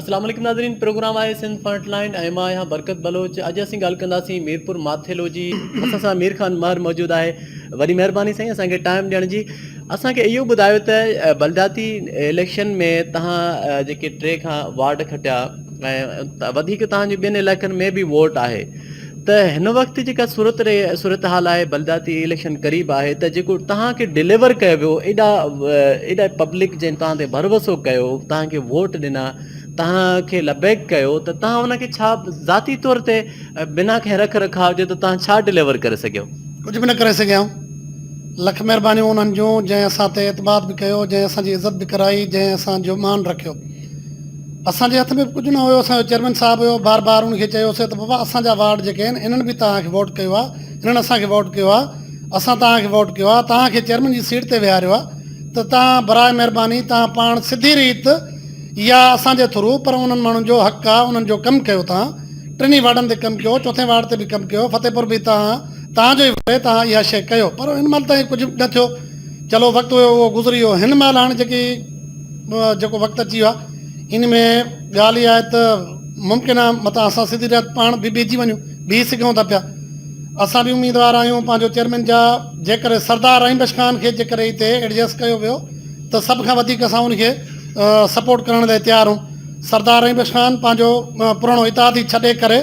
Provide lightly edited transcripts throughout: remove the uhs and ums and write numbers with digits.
اسلام عليڪم ناظرين پروگرام آهي سنڌ فرنٽ لائن ۽ مان آهيان برڪت بلوچ اڄ اسين ڳالهه ڪنداسين ميرپور ماٿيلو جي اسان سان مير خان مهر موجود آهي وڏي مهرباني سائين اسان کي ٽائيم ڏيڻ جي اسان کي اهو ٻڌايو ته بلدياتي اليڪشن ۾ تهان جيڪي ٽي کان وارڊ کٽيا ۽ وڌيڪ تهان جي ٻين علائقن ۾ به ووٽ آهي ته هن وقت جيڪا صورت صورتحال آهي بلدياتي اليڪشن قريب آهي ته جيڪو توهان کي ڊليور ڪيو ويو ايڏا ايڏا پبلڪ جنهن توهان تي ڀروسو ڪيو توهان کي ووٽ ڏنا توهان کي لبيڪ ڪيو ته توهان ان کي ڇا ذاتي طور تي بنا ڪنهن رک رکاء جي ته توهان ڇا ڊليور ڪري سگهيو؟ ڪجهه به نه ڪري سگهيا آهيون. لک مهربانيون انهن جون جنهن اسان تي اعتماد به ڪيو، جنهن اسان جي عزت به ڪرائي، جنهن اسان جو مان رکيو. اسان جي هٿ ۾ به ڪجهه نه هيو، اسان جو چيئرمين صاحب هيو، بار بار ان کي چيوسين ته بابا اسان جا وارڊ جيڪي آهن انهن به توهان کي ووٽ ڪيو آهي، انهن اسان کي ووٽ ڪيو آهي، اسان توهان کي ووٽ ڪيو آهي، توهان کي چيئرمين جي سيٽ تي ويهاريو آهي ته توهان براء مهرباني توهان پاڻ سڌي ريت يا اسان جي ٿرو پر انهن ماڻهن جو حق آهي انهن جو ڪم ڪيو توهان ٽنهي وارڊن تي ڪم ڪيو، چوٿين وارڊ تي به ڪم ڪيو، فتح پور به توهان توهان جو ئي وارڊ آهي توهان اها شيء ڪيو پر هن مهل تائين ڪجهه به نه ٿيو، چلو وقت هيو اهو گذري ويو، هن مهل هاڻي جيڪي جيڪو وقت اچي ويو آهي ان ۾ ڳالهه اها آهي ته ممڪن آهي متان اسان سڌي ريت پاڻ به بيهجي وڃون بيهي سگهون ٿا پيا اسان به اميدوار آهيون پنهنجو چيئرمين جا جيڪڏهن سردار رحيم بخش خان کي جيڪڏهن هتي ايڊجسٽ ڪيو ويو ته سڀ کان وڌيڪ اسان ان کي سپورٽ ڪرڻ لاء تيار آهيون سردار رحيم بخش خان پنهنجو پراڻو اتحادي ڇڏي ڪري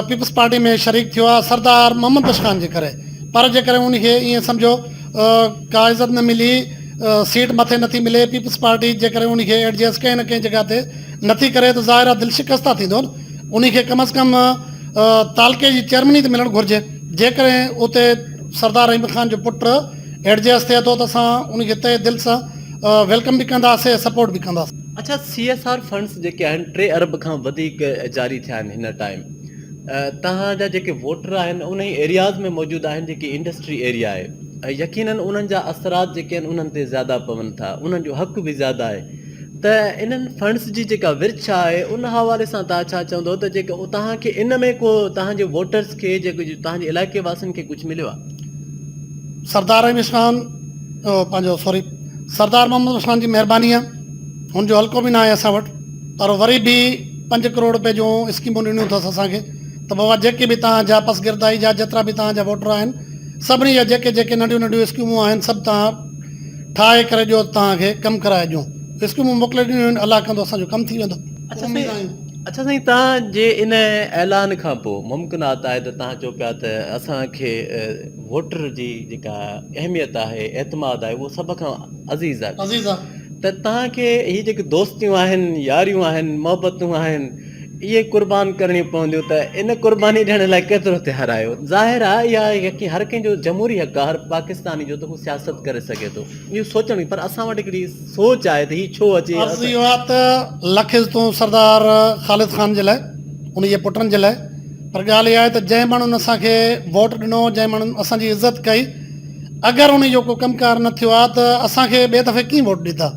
پيپلز پارٽي ۾ شريڪ ٿيو آهي سردار محمد بخش خان جي ڪري پر جيڪڏهن ان کي ائين سمجهو ڪا عزت نه ملي سيٽ مٿي نٿي ملي پيپلز پارٽي جيڪڏهن ان کي ايڊجسٽ ڪنهن نه ڪنهن جڳهه تي نٿي ڪري ته ظاهر آهي دل شڪسته ٿيندو نه ان کي ڪم از ڪم تعلقي جي چيئرميني ته ملڻ گهرجي جيڪڏهن اتي سردار رحيم خان جو پٽ ايڊجسٽ ٿئي ٿو ته اسان ان کي تهه دل سان welcome به ڪنداسين سپورٽ به ڪنداسين. اڇا سي ايس آر فنڊز جيڪي آهن ٽي ارب کان وڌيڪ جاري ٿيا آهن هن ٽائيم توهان جا جيڪي ووٽر آهن انهي ايرياز ۾ موجود آهن جيڪي انڊسٽري ايريا آهي ۽ يقينن انهن جا اثرات جيڪي آهن انهن تي زياده پون ٿا انهن جو حق به زياده آهي ته انهن فنڊز جي جيڪا ورڇ آهي ان حوالي سان توهان ڇا چوندو ته جيڪو توهان کي ان ۾ ڪو توهان جي ووٽرز کي جيڪو توهان جي علائقي واسين کي ڪجهه مليو آهي. سردار رحيم خان پنهنجو سوري سردار محمد خان جي مهرباني آهي هن جو حلقو به ناهي اسان وٽ پر وري به پنج ڪروڙ روپيه جون اسڪيمون ڏنيون اٿس اسان کي ته بابا جيڪي به توهان جا پسگردائي جا جيترا به توهان جا ووٽر آهن سڀني جا جيڪي جيڪي ننڍيون ننڍيون اسڪيمون آهن سڀ توهان ٺاهي ڪري ڏيو توهان کي ڪم ڪرائي ڏيون اسڪيمون موڪلي ڏنيون آهن الله ڪندو اسان جو ڪم ٿي ويندو اڇا سائين اڇا سائين توهان جي ان اعلان کان پوء ممڪنات آهي ته توهان چئو پيا ته اسان کي ووٽر جي جيڪا اهميت آهي اعتماد آهي اهو سڀ کان عزيز آهي عزيز آهي ته توهان کي هي جيڪي دوستيون آهن، ياريون آهن، محبتون آهن، اهي قربان ڪرڻيون پونديون ته ان قرباني ڏيڻ لاء ڪيترو تيار آهيو؟ ظاهر آهي اها يقين هر ڪنهن جو جمهوري حق آهي، هر پاڪستاني جو ته هو سياست ڪري سگهي ٿو، اهو سوچڻ پر اسان وٽ هڪڙي سوچ آهي ته هي ڇو اچي عرض اهو آهي ته لک عزتون سردار خالد خان جي لاء، ان جي پٽن جي لاء، پر ڳالهه اها آهي ته جنهن ماڻهن اسان کي ووٽ ڏنو، جنهن ماڻهن اسان جي عزت ڪئي، اگر انهي جو ڪو ڪم ڪار نه ٿيو آ ته اسان کي ٻئي دفعي ڪيئن ووٽ ڏيندا؟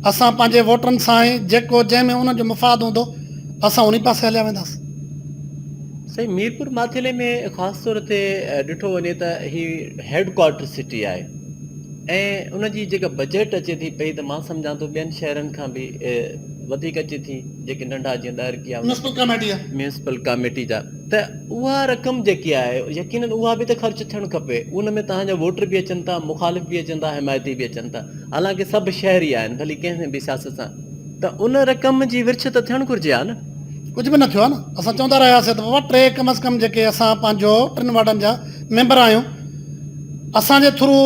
اسان پنهنجي ووٽرن سان ئي جيڪو جنهن ۾ انهن جو مفاد هوندو اسان انهي پاسي هليا وينداسين. سائين ميرپور ماٿيلي ۾ خاص طور تي ڏٺو وڃي ته هي هيڊ ڪوارٽر سٽي آهي ۽ ان جي جيڪا بجيٽ اچي ٿي پئي ته مان سمجهان ٿو ٻين شهرن کان به وڌيڪ اچي ٿي جيڪي ننڍا جيئن ڏهرڪي آ ميونسپل ڪاميٽي آ. ميونسپل ڪاميٽي جا ته اها رقم جيڪي آهي يقينن اها به ته خرچ ٿيڻ کپي ان ۾ توهان جا ووٽر به اچن ٿا مخالف به اچن ٿا حمايتي به اچن ٿا حالانڪه سڀ شهري آهن ڀلي ڪنهن به سياست سان ته ان رقم جي ورڇ ته ٿيڻ گهرجي ها نه. ڪجهه به نه ٿيو آهي نه اسان چوندا رهياسين ته بابا ٽي ڪم از ڪم جيڪي اسان پنهنجو ٽن وارڊن جا ميمبر آهيون اسان جي ٿرو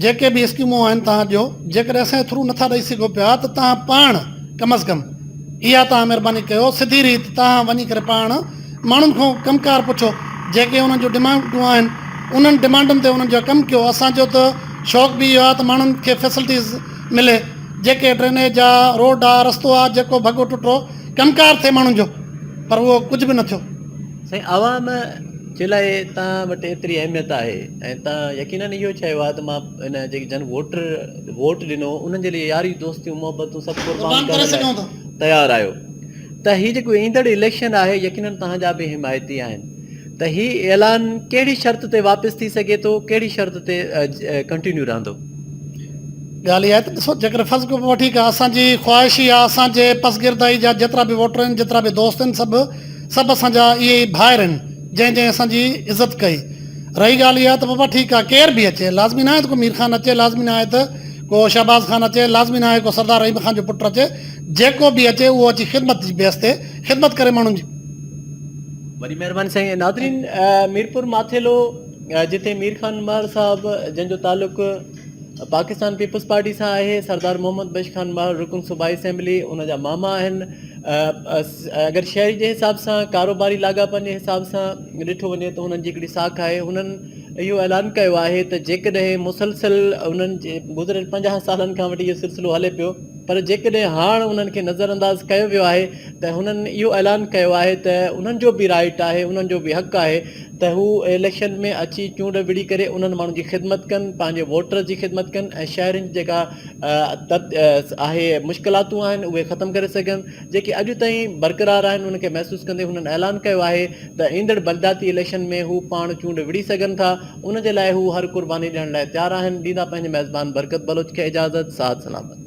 جيڪي به اسڪيمون آهن توهان ڏيو جيڪڏهن اسان جي ٿرو نٿا ڏئي سگهو پيا ته توهان پاڻ ڪم از ڪم اها توهان مهرباني ڪيو سڌي ريت توهان وڃي ڪري پاڻ ماڻهن کان ڪم ڪار پڇو جيڪي انهن جون ڊمانڊون آهن انهن ڊمانڊن تي انهن جو ڪم ڪيو اسان جو ته شوق به اهو آهي ته ماڻهن کي فيسلٽيز ملي جيڪي ڊرينيج آ روڊ آ رستو آ جيڪو ڀڳو ٽٽو ڪم ڪار ٿئي ماڻهن جو پر اهو ڪجهه به نه ٿيو. سائين عوام جي لاء توهان وٽ ايتري اهميت آهي ۽ توهان يقينن اهو چيو آهي ته مان ان جيڪي جن ووٽر ووٽ ڏنو انهن جي لاء ياري دوستيون محبتون سڀ قربان ڪرڻ لاء تيار آهيو ته هي جيڪو ايندڙ اليڪشن آهي يقينن توهان جا به حمايتي آهن ته هي اعلان ڪهڙي شرط تي واپس ٿي سگهي ٿو ڪهڙي شرط تي ڪنٽينيو رهندو؟ ڳالهه اها آهي ته ڏسو جيڪڏهن فرض ڪيو بابا ٺيڪ آهي اسان جي خواهش ئي آهي اسان جي پسگردائي جا جيترا به ووٽر آهن جيترا به دوست آهن سڀ سڀ اسان جا اهي ئي ڀائر آهن جنهن جنهن اسان جي عزت ڪئي رهي ڳالهه اها ته بابا ٺيڪ آهي ڪير به اچي لازمي ناهي ته ڪو مير خان اچي لازمي ناهي ته ڪو شهباز خان اچي لازمي ناهي ڪو سردار رحيم خان جو پٽ اچي جيڪو به اچي اهو اچي خدمت جي بيس تي خدمت ڪري ماڻهن جي. وڏي مهرباني سائين ناظرين ميرپور ماٿيلو جتي مير خان مهر صاحب جنهن جو تعلق پاڪستان پيپلز پارٽي سان آهي سردار محمد بخش خان مهر رڪن صوبائي اسيمبلي ان جا ماما آهن اگر شهري جي حساب سان ڪاروباري لاڳاپن جي حساب سان ڏٺو وڃي ته انهن جي هڪڙي ساک آهي انهن اهو اعلان ڪيو آهي ته جيڪڏهن مسلسل انهن جي گذريل 50 سالن کان وٺي اهو سلسلو هلي پيو پر جيڪڏهن هاڻ انهن کي نظرانداز ڪيو ويو آهي ته هنن اهو اعلان ڪيو آهي ته انهن جو به رائيٽ آهي انهن جو به حق آهي ته هو اليڪشن ۾ اچي چونڊ وڙهي ڪري انهن ماڻهن جي خدمت ڪن پنهنجي ووٽرز جي خدمت ڪن ۽ شهرين جي جيڪا آهي مشڪلاتون آهن اهي ختم ڪري سگهن جيڪي اڄ تائين برقرار آهن انهن کي محسوس ڪندي هنن اعلان ڪيو آهي ته ايندڙ بلدياتي اليڪشن ۾ هو پاڻ چونڊ وڙهي سگهن ٿا ان جي لاء هو هر قرباني ڏيڻ لاء تيار آهن ڏيندا پنهنجي ميزبان برڪت بلوچ کي اجازت ساٿ سلامت.